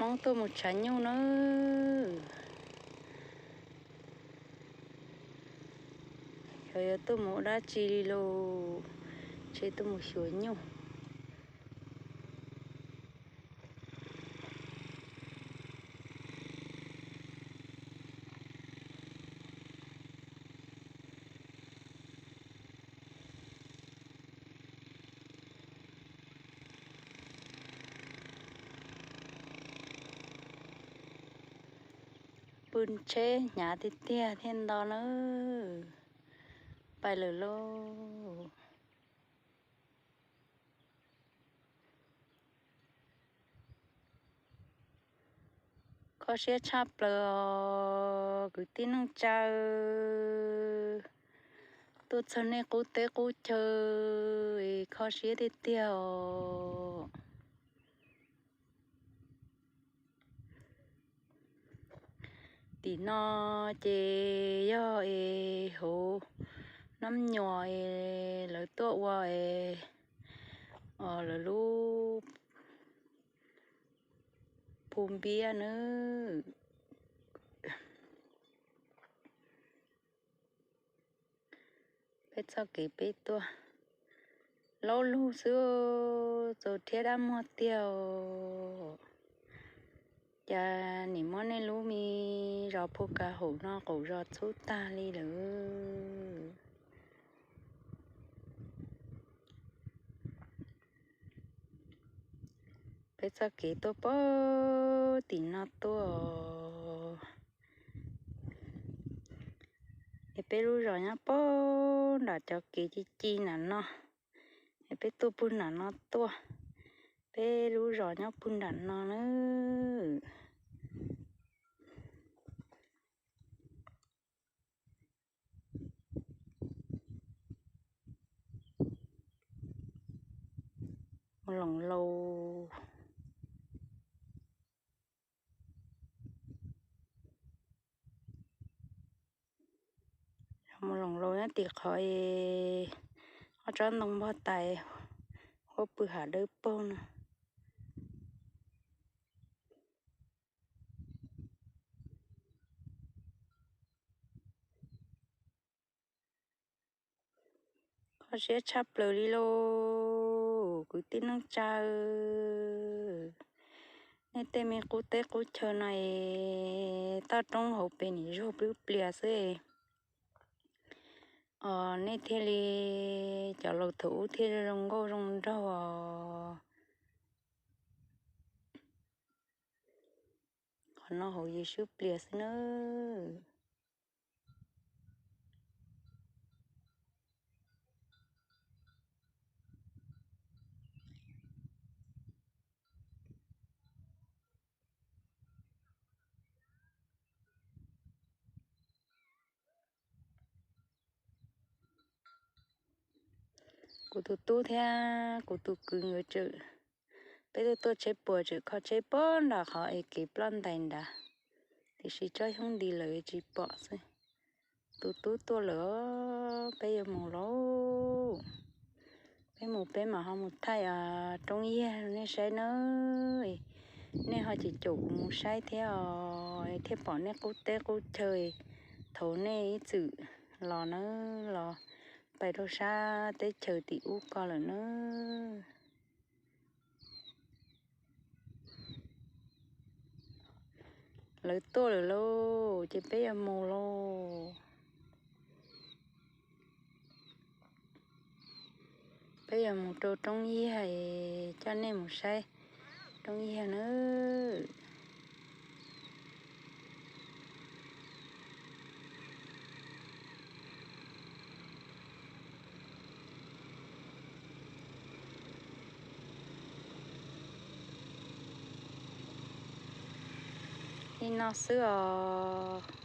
Hmoob tuaj mus tshav nyuj na. Xyov yuav tuaj mus ua dab tsi li lauj, ntshe tuaj mus xyuas nyuj. Pw tsheb hnyav tiag tiag thiaj nto nawb. Pais lawm lauj. Kho siab tshaj plaws os kwv tij neej tsa, tuaj txog nej qub teb qub chaw, kho siab tiag tiag os. Tim no ces yog es hauv Nab Nyuam es lawv tuaj ua es lawv lub phu npiab nawb. Peb txoj kev peb tuaj laub lug xwb, txaus rhiab dab muag tiag os. Cas nim muab nej lub me zos Phu Kav Haum no qaum zos txhub tag li lawm. Peb txoj kev tuaj pem tim no tuaj, es peb lub zos nyob pem nram cov kev ci ci nram no, es peb tuaj pug nram no tuaj, peb lub zos nyob pug nram no nawb. Mus loos laus, mus loos laus nyob tim qhov ob tsob ntoo npog tais, huab pw hav dawb paug no. Kho siab tshaj plaws li lauj kwv tij neej tsa. Nej tej me qub teb qub chaw no es toj roob hauv pes nim zuag plwb plias xwb. Os nej thiaj li, cov laus thaum ub thiaj zoo nkauj zoo nraug os. Qhov no hauv yus swb plias xwb nawb. Kuv tus tub thiab kuv tus kwv nkawd tseem, peb tuaj tuaj tsheb puas tseem kho tsheb pem nram qhov es kev ploj ntais nrad, tiam sis tsob xyoob nti lawm tsis pom xwb. Tus tub tuaj lawm, peb yuav mus lauj. Peb mus peb mam ho mus thaij roob yiag nej saib nawb. Nej ho ces caum kuv mus saib thiab os, thiaj pom nej qub teb qub chaw. Thaum nej ib txwm los nawb, los pais rau sab teb chaws tim ub ko lawm nawb. Lawv tuaj lawm lauj, ces peb yuav mus lauj. Peb yuav mus rau roob yiag es coj nej mus saib roob yiag nawb. Li no xwb os.